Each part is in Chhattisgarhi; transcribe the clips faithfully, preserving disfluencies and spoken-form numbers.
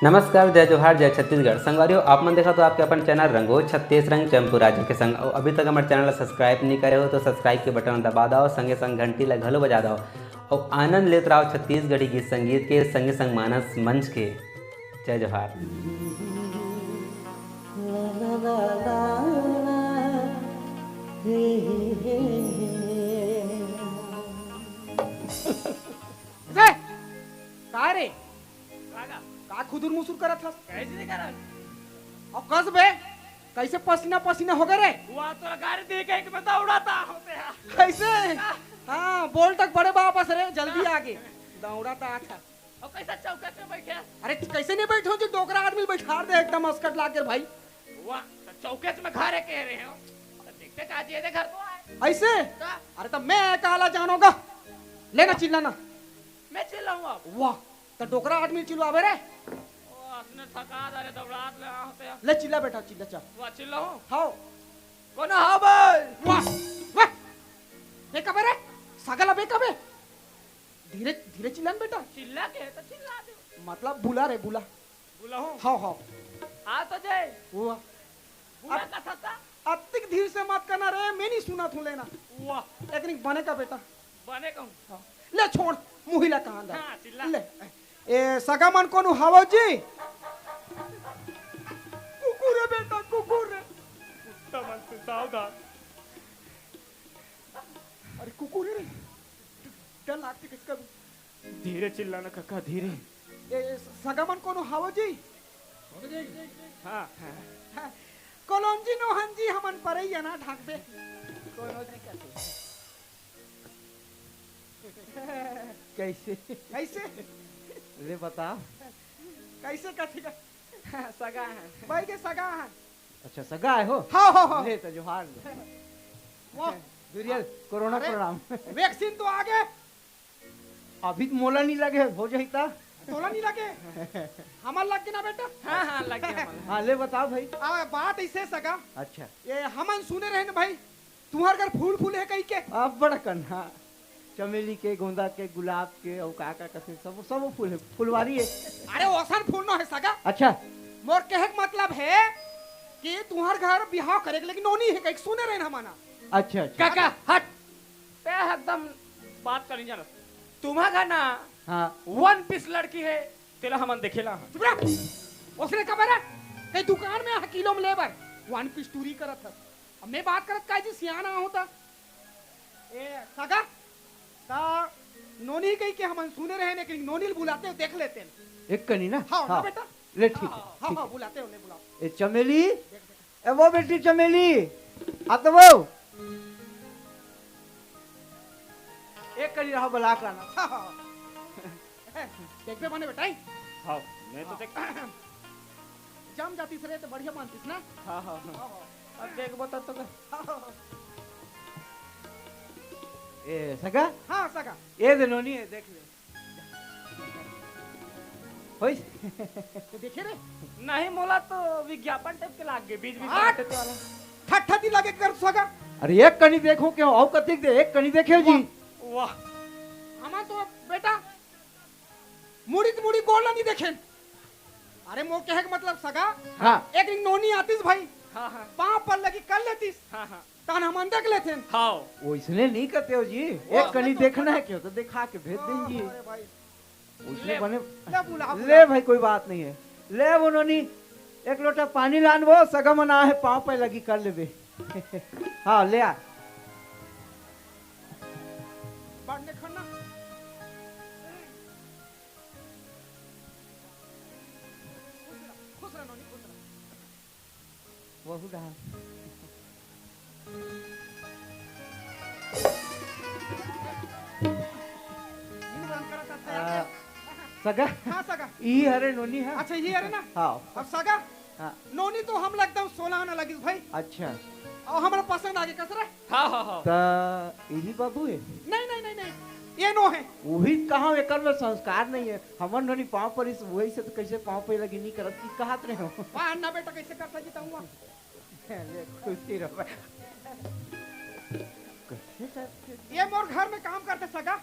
नमस्कार, जय जोहार, जय छत्तीसगढ़। संगवारी हो, आप मन देखत हो आपके अपन चैनल रंगो छत्तीस रंग चंपू राजा के संग। अउ अभी तक हमर चैनल ला सब्सक्राइब नहीं करे हो तो सब्सक्राइब के बटन ला दबा दव, संगे संग घंटी ला घलो बजा दव। अउ आनंद लेत रहो छत्तीसगढ़ी गीत संगीत के, संगे संग मानस मंच के। जय जोहार। रे, का रे? का खुदुर मुसुर करत हस? कैसे नहीं करत? अउ कस बे, कैसे पसीना पसीना हो गए रे? हुआ तो गाड़ी देख के मैं दौड़ाता होते हैं। कैसे? हाँ, बोल तक बड़े बाप अस रे, जल्दी आगे। दौड़ा ता था। और कैसा चौकस में बैठे? अरे कैसे नहीं बैठो जी, डोकरा आदमी बैठार दे एकदम अस्कट लाग के भाई। वाह, तो चौकस में घरे कह रहे हो। तो देखते का जी, ये घर तो आए। ऐसे? का? अरे तो मैं काला जानोगा। लेना चिल्लाना। मैं चिल्लाऊं अब। वाह, तो डोकरा आदमी चिल्लावे रे। ओ, अपने थका दे रे, दौड़ात ले होते हैं। ले चिल्ला बेटा, चिल्ला चल। वाह, चिल्लाऊं? हाओ। कौन हा भाई? वाह, वाह। बेका बे रे, सगला बेका बे। धीरे धीरे चिल्ला न बेटा। चिल्ला के तो चिल्ला दे। मतलब बुला रे, बुला। बुलाऊं? हाओ, हाओ। आ तो जाए। वाह। बुला का थका? अतिक धीर से मत करना रे, मैं नहीं सुना तू लेना। वाह, एक निक बने का बेटा। बने कहूं। हाँ। ले छोड़, मुहिला कहाँ दा? हाँ, चिल्ला। ले। ए, सगा मन कोनो हावो जी? कुकुर है बेटा, कुकुर है। कुत्ता मन से सावधान। अरे कुकुर है रे। डर लागते किसका भी। धीरे चिल्लाना कका, धीरे। ए, सगा मन कोनो हावो जी? हाँ। कोलोंजी नोहन जी हमन परैया ना ढाकबे। कोनो नहीं कहते। कैसे? कैसे? ले बताओ। कैसे कथी का? सगा है। भाई के सगा है। अच्छा, सगा है हो? हाँ, हाँ, हाँ। ले तो जोहार ले। वाह। दुरियल, कोरोना अरे, प्रणाम। वैक्सीन तो आ गए। अभी तो मोला नहीं लगे, हो जाई ता। तोला नहीं लगे? हमार लग के ना बेटा। हाँ, हाँ, लग गया हमारा। हाँ, ले बताओ भाई। आ, बात ऐसे सगा, अच्छा, ये हमन सुने रहे न भाई, तुम्हार घर फूल फूल है कहीं के? अब बड़ा कन्हा, चमेली के, गोंदा के, गुलाब के, और का का कथे, सब सब फूल है, फुलवारी है। अरे ओसन फूल नो है सगा। अच्छा, मोर कहे के मतलब है कि तुम्हार घर बिहाव करे के लेकिन नोनी है कहीं सुने रहे न हमाना। अच्छा, अच्छा। काका, हट। ते एकदम बात कर नहीं जाना। तुम्हारा घर ना हाँ, वन पीस लड़की है, तेला हमन देखेला। चुप रह। उसने कहा मेरा कहीं दुकान में हकीलो में लेबर वन पीस टूरी करत है। अब मैं बात करत का जी सियाना होता। ए सगा, ता नोनी कही के हमन सुने रहे ने कि नोनी ल बुलाते हो, देख लेते हैं। एक कनी ना। हाँ, ना बेटा। ले ठीक है, हाँ, ठीक हाँ, है। बुलाते हो, नहीं बुलाओ। ए चमेली, ए वो बेटी चमेली, आ तो वो। एक कनी रहो, बुला के लाना। हाँ, हाँ। देख बे माने बेटा, हाँ, मैं तो देख। जम जाती सरे तो बढ़िया मानतीस ना। हाँ, हाँ, हाँ। अब देख बता तो। हाँ, हाँ, हाँ। ए सगा, हाँ सगा। ए दे नोनी है, देख ले। होइस? तो देखे रे, नहीं, मोला तो विज्ञापन टाइप के लाग गए, बीच बीच में हट। आते तो वाला। ठट्ठा दी लगे कर सगा। अरे एक कनी देखो क्यों, आओ कतिक दे, एक कनी देखे जी। वाह, हमार तो बेटा मुड़ी तो मुड़ी गोड़ ला नहीं देखे। अरे मोर कहे के मतलब सगा, हाँ। एक दिन नोनी आतीस भाई, हाँ, हाँ। पाँव पर लगी कर लेतीस, हाँ, हाँ। तहन हमन देख लेते हैं। हाँ। ओइसने नहीं कहते हो जी, वाह। एक कनी देखना है क्यों तो दिखा के भेज देंगे। अरे भाई, ओइसने ले। बने। ले बुला, बुला। ले भाई, कोई बात नहीं है। ले वो नोनी, एक लोटा पानी लान, वो सगा मना है, पाँव पे लगी कर लेबे। हाँ, ले आ। बढ़ने खन्ना। खुश रह, खुश रह नोनी, खुश रह। वहू डहा। मुंह बंद करा, करते आ, हैं। सगा, हाँ सगा। ई हरे नोनी है। अच्छा, ये हरे ना? हाँ। अब सगा, हाँ। नोनी तो हम ला एकदम सोलह आना लगिस भाई। अच्छा, और हमारा पसंद आगे कसरा। हाँ, हाँ, हाँ। त यही बाबू है। नहीं, नहीं, नहीं, नहीं, ये नो है। वही कहा, एकर में संस्कार नहीं है। हमर नोनी पाँव पर इस, वही से तो कैसे पाँव पे लगी नहीं करत की कहत रहे हो। वाह अन्ना बेटा, कैसे करता जी तहुआ। ले, खुशी रहो। कैसे करते? ये मोर घर में काम करते सगा।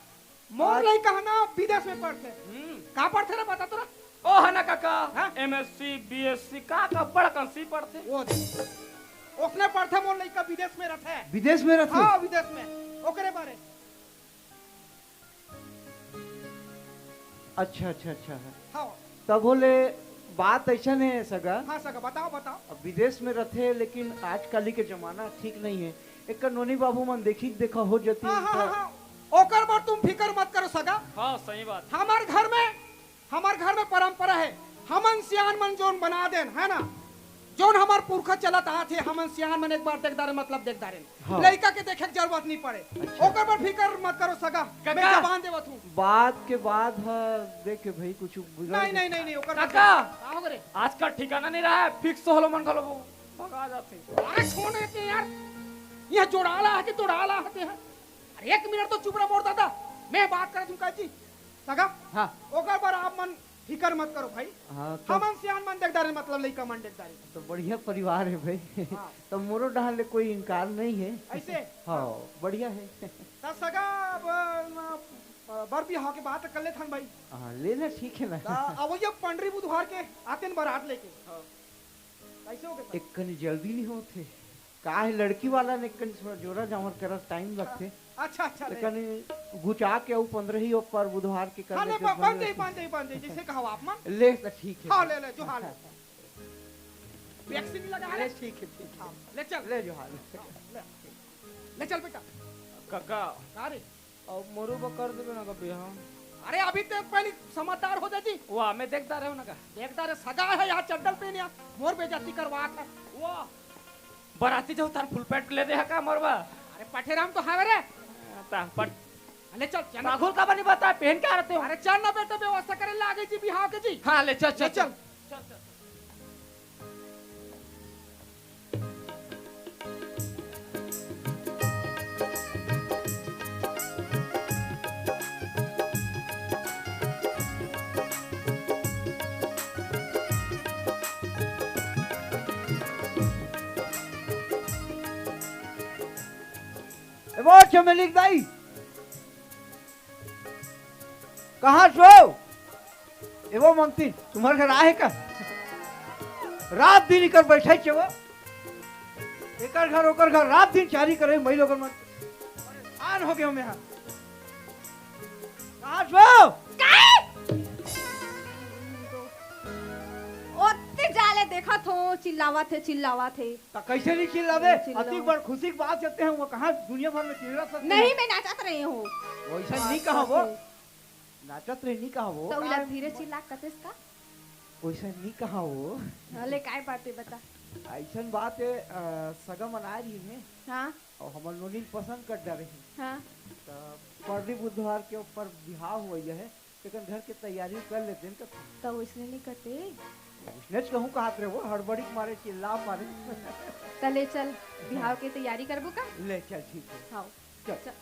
मोर लइका ह ना विदेश में पढ़थे। हम्म। का पढ़थे रे बता तोरा? ओ हना काका, हाँ? एमएससी, बीएससी, का का बड़ कन सी पढ़थे। वो दे। ओसने पढ़थे, मोर लइका विदेश में रथे। विदेश में रथे? हाँ, विदेश में। ओकरे बारे। अच्छा, अच्छा, अच्छा। हाँ। तब होले बात अइसन हे सगा। हाँ सगा, बताओ, बताओ। अब विदेश में रथे, लेकिन आजकाली के जमाना ठीक नहीं है। एक नोनी बाबू मन देखी देखा हो जाती हाँ, हाँ, तो हाँ, हाँ। ओकर बर तुम फिकर मत करो सगा। हाँ, सही बात। हमार घर में, हमार घर में परंपरा है, हमन सियान मन जोन बना देन, है ना, जोन हमार पुरखा चलत आत हे, हमन सियान मन एक बार देख डारे, मतलब देख डारे। हाँ। लइका के देखे के जरूरत नहीं पड़े। अच्छा। ओकर बर फिकर मत करो सगा। काका। मैं जबान देवत हूँ। बात के बाद ह, देख के भाई कुछ बिगड़ नहीं, गया। नहीं, नहीं, नहीं, ओकर काका। का हो रे? आजकल ठिकाना नहीं रहा है, फिक्स होलो मन घलो भगा जाते। अरे छोड़ रे ते यार, यह जोड़ाला है कि तोड़ाला है ते है? अरे एक मिनट तो चुप रह मोर दादा, मैं बात करत हूँ काजी। सगा, हाँ। ओकर बर आप मन फिकर मत करो भाई। हाँ, तो हमन सियान मन देख डारे, मतलब लइका मन देख डारे। तो बढ़िया परिवार है भाई। हाँ। तो मोरो डहार ले कोई इनकार नहीं है। ऐसे? हाँ, बढ़िया है। त सगा अब, अ, बर बिहाव के बात कर लेथन भाई। हाँ, लेना ठीक है ना। त अब ये पंडरी बुधवार के आतेन बारात लेके। हाँ। कैसे हो गए सर? एक कनी जल्दी नहीं होते। का है, लड़की वाला ने कनी थोड़ा जोरा जावर करत टाइम लगथे। अच्छा, अच्छा, ले। कनी गुचा के अउ पंद्रह ही ऊपर बुधवार के कर हाँ, ले, लेते, बन जाई, बन जाई, बन जाई, जैसे कहो आप मन। ले, तो ठीक है। हाँ, ले, ले, जोहार ले। वैक्सीन लगा ले, है? ठीक है, ठीक है। हाँ, ले चल। ले, जोहार ले। हाँ, ले। ले चल बेटा। काका। का रे? अब मोरो बर कर देबे ना का बिहाव। अरे अभी तो पहले समझदार हो जा जी। वाह, मैं देखता रहे हूँ ना का। देखता रहे, सगा है यहाँ चड्डल पहनिया, मोर बेइज्जती करवात है। वाह, बराती जो तार फुल पैंट ले दे है का मोर बर? अरे पठेराम तो हवे रे। ता पट ले चल, चल। पागल का बनी बता, पहन के आ रहे हो? अरे चल ना बेटा, व्यवस्था करे लागे जी बिहाव के जी। हाँ, ले चल, चल, ले चल। चल। ए वो चमेली के दाई, कहाँ सो? ए वो मंगती, तुम्हारे घर आए का? रात दिन इकर बैठे छे वो। एकर घर, ओकर घर, रात दिन चारी करे, मई लोगन मन। परेशान हो गए हम यहाँ। कहाँ सो? काहे? ओत्ते जाले देखत हो, चिल्लावत हे, चिल्लावत हे। त कैसे नहीं चिल्लावे? चिल्लावत। अति बड़ खुशी की बात करते हैं, वो कहाँ दुनिया भर में चिल्ला सकते नहीं, हैं? मैं नाचत रही हूँ। वैसा नहीं कहा वो। नाचत रहे नहीं कहा वो। तो उला धीरे चिल्ला कतेस का? वैसा नहीं कहा वो। हाँ, ले, काय बात है, बता। ऐसन बात है, अ, सगा मना रही है। हाँ। और हमर नोनी पसंद कर डारे हैं। हाँ। त परली बुधवार के ऊपर बिहाव हुआ है, लेकिन घर के तैयारी कर लेते हैं कब। तो उसने नहीं कहते? उसने कहूँ कहा रहे वो, हड़बड़ी के मारे, चिल्ला मारे। त ले चल, बिहाव के तैयारी करबो का? ले चल, ठीक है। हाँ। चल। चल।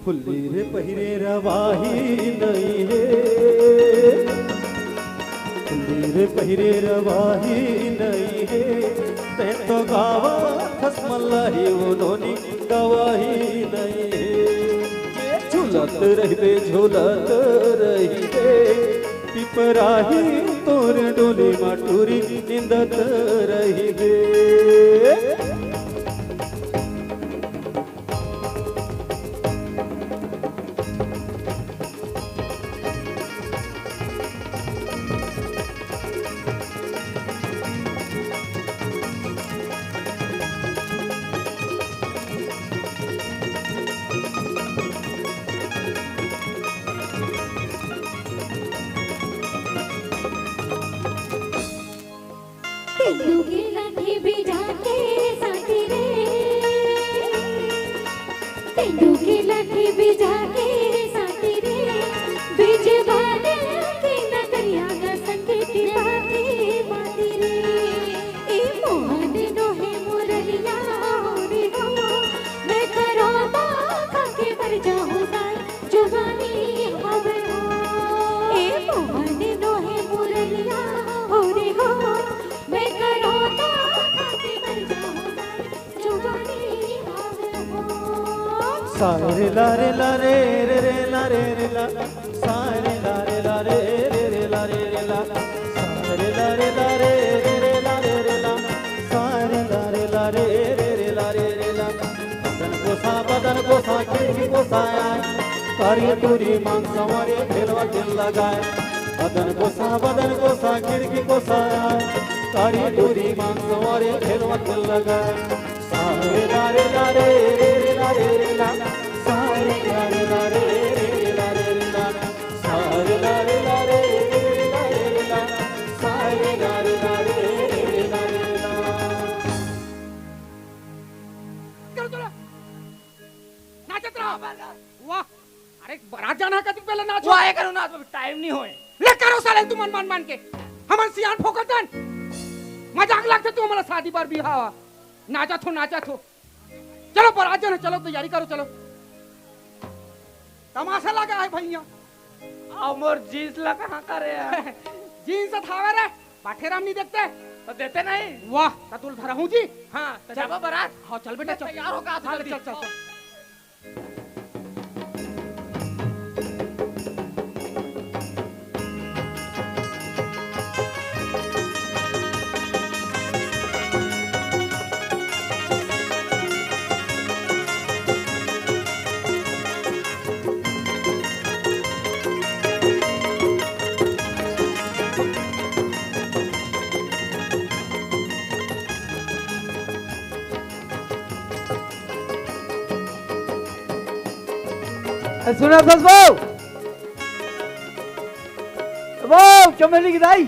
फुल्ली रे पहिरे रवाही नइ हे, फुल्ली रे पहिरे रवाही नइ हे, तैं तो गावत हस मल्लाही, ओ नोनी गवाही नइ हे। झूलत रहिबे, झूलत रहिबे, पिपराही तोर डोली म टूरी निंदत रहिबे। तेंदू के लाठी बिजा के साथी रे, तेंदू के लाठी बिजा के साथी रे, बिजवाने के नगरिया गा संगीत बाती बाती रे। ए मोहन नोहे मुरलिया हो रे हो, मैं करोबा खा के मर जाहूँ दाई, जुबानी हवे हो। ए मोहन नोहे मुरलिया हो रे हो, मैं करोबा खा के मर जाहूँ दाई, जुबानी हवे हो। सारे लारे लारे रे रे लारे रे ला, सारे लारे लारे रे रे लारे रे ला, सारे लारे लारे रे रे लारे रे ला, सारे लारे लारे रे रे लारे रे ला। बदन गोसा, बदन गोसा, खिड़की गोसा आय, करिया टूरी मांग संवरे भेलवा दिल लगाय। बदन गोसा, बदन गोसा, खिड़की गोसा आय, करिया टूरी मांग संवरे भेलवा दिल लगाय। सारे लारे लारे रे रे लारे रे ला, सारे लारे लारे रे रे लारे रे ला, सारे लारे लारे रे रे लारे रे ला, सारे लारे लारे रे रे लारे रे ला। करो, चलो। नाचत रहो। वाह। अरे, बारात जाना है, कति पहले नाचो। वाह, ये करो नाच, अभी टाइम नहीं होए। ले करो साले, तुमन मन मन के। हमन सियान फोकटन। मजाक लागथे तुमन ला शादी बर बिहाव। नाचत हो, नाचत हो। चलो, बारात जाना, चलो, तैयारी करो, चलो। तमाशा लगा है भैया। अउ मोर जींस ला कहाँ करे है? जींस हवे रे, बाठेराम नहीं देखते? तो देते नहीं। वाह, त तुल धरहूँ जी। हाँ, तो चल। जाबो बारात। हाँ, चल बेटा, मैं चल। तैयार होके आत हूँ हाँ, जल्दी। चल, चल, चल। ए, सुना सस बहू? ए बहू, चमेली के दाई।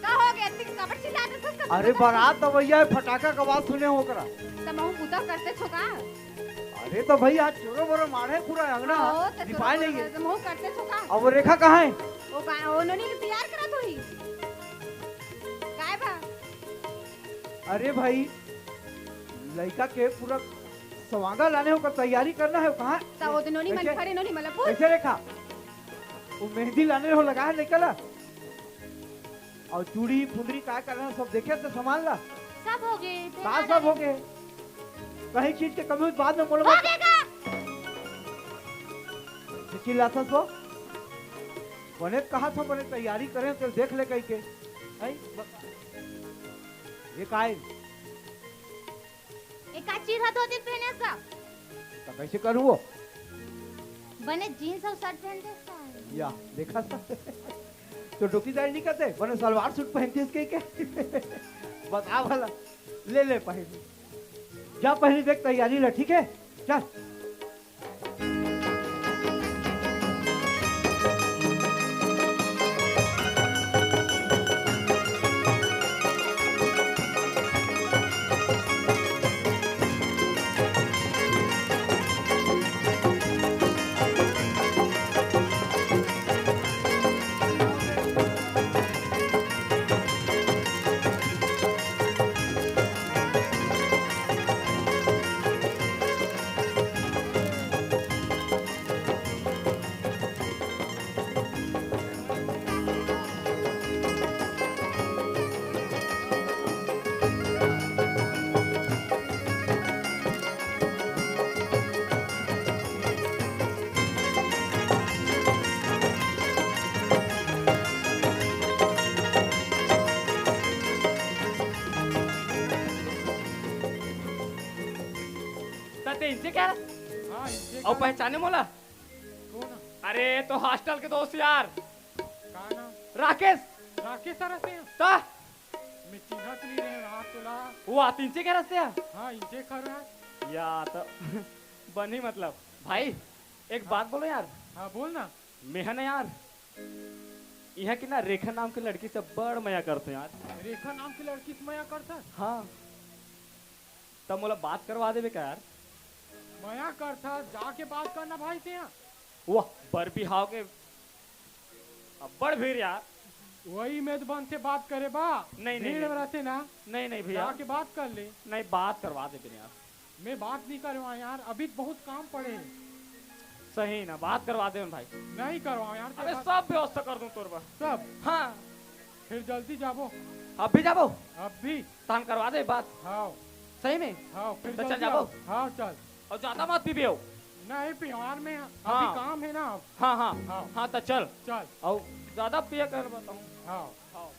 का हो गया? इतनी काबर चिल्लात हस? अरे, बारात अवइया हे, फटाका के आवाज सुने हों ओकरा। त महूँ बुता करतेच हों का? अरे त भई, आज चोरो बोरो मारे पूरा अंगना, हाँ, त चोरो बोरो मारे, त महूँ करतेच हों का? अब वो रेखा कहाँ हे? वो का, वो नोनी के तैयार करत होही। काय बा? अरे भई, लइका के पूरा सवांगा लाने हों, ओकर तैयारी करना हे, कहाँ? त वो नोनी मन खड़े, नोनी मन ला पूछ। कैसे रेखा? वो मेहंदी लाने हों, लगाए हे लइका ला? अउ चूड़ी, फुंदरी काय करना हे, सब देखे हस त सामान ला? सब हो गे, का सब हो गे? कहीं चीज के कमी होही त बाद में मोला हो गे का? चिल्लाथस वो? बने कहा था, बने तैयारी करे, तेला देख ले कहिके। हैं? ये काय? ए का चीज ह धोती पहने सा? त कैसे करूँ वो? बने जींस अउ शर्ट पहनते सा। या, देखा सा? तो डोकी दाई नहीं करते, बने सलवार सूट पहनती इसके के। बता भला, ले ले पहन। जा पहली देख तैयारी ला, ठीक है? चल। ते इंचे कह रहा? हाँ, इंचे अउ का। पहचाने मोला? कौन? अरे, तो हॉस्टल के दोस्त यार। का नाम? राकेश। राकेश सर से? ता? मैं चिन्हत नहीं रहे रहा तोला। वो आत इंचे कह रहा से? हाँ, इंचे कर रहा। या तो बनी मतलब। भाई, एक बात बोलो यार। हाँ, बोल ना। मैं है ना यार, यहाँ की ना रेखा नाम की लड़की से बड़ मया करते यार। रेखा नाम की लड़की से मया करता? हाँ। तब मोला बात करवा देबे का यार? मया करता, जाके बात करना भाई से यहाँ। वाह, बर बिहाव के अब्बड़ भीड़ यार। वही मेजबान से बात करे बा। नहीं, नहीं, भीड़ नहीं। में रहते ना। नहीं, नहीं भैया। जाके बात कर ले। नहीं, बात करवा देबे यार। मैं बात नहीं करवा यार, अभी बहुत काम पड़े हैं। सही ना, बात करवा देबे भाई। नहीं करवाओ यार, अबे बात- सब व्यवस्था कर दूं तोर बर। सब। हाँ। फिर जल्दी जाबो। अभी जाबो? अभी। तहन करवा दे बात। हाँ। सही में? हाँ, फिर तो चल जल्दी जाबो। आओ। हाँ, चल। अउ ज्यादा मत पीबे हो। नहीं पियो यार, मैं अभी हाँ। काम है ना। हाँ, हाँ। हाँ। हाँ, तो चल। चल। अउ ज्यादा पिए कर बताऊँ। हाँ। हाँ।